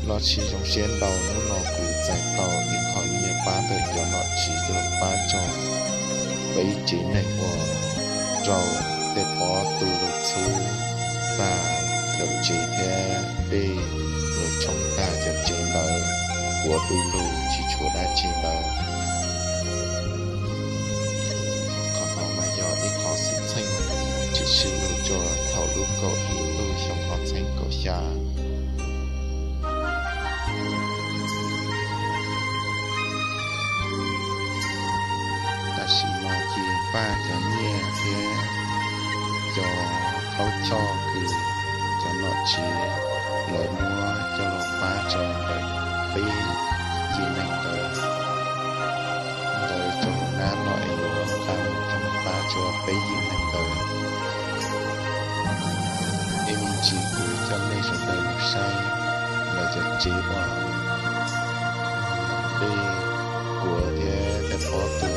Los sis zoo siab ntau hnub no kuv txais tau ib qho nyiaj pab ntawm cov nom tswv tuaj pab tso peb tsev neeg uas raug tej pob tu lug txhub tag cov tsev thiab dej los tshoob tag cov tsev ntawd, ua du lug tsis tshuav dab tsi ntawd. Qhov no mas yog ib qho xwm txheej tshwm sim lug tso thaum lub kaum ib lub xyoo ob txhiab kaum xya. Tam sim no ces pab cov nyiaj thiab cov qhaub choj kws cov nom tswv lawv muab coj los pab tso ntawm peb yim neeg ntawd, ntawd rau nab no es yuav qab mus coj pab tso peb yim neeg ntawd. Es me ntsis kuv coj nej sawv daws mus saib lawv cov tsev uas dej kuav thiab tej pob tu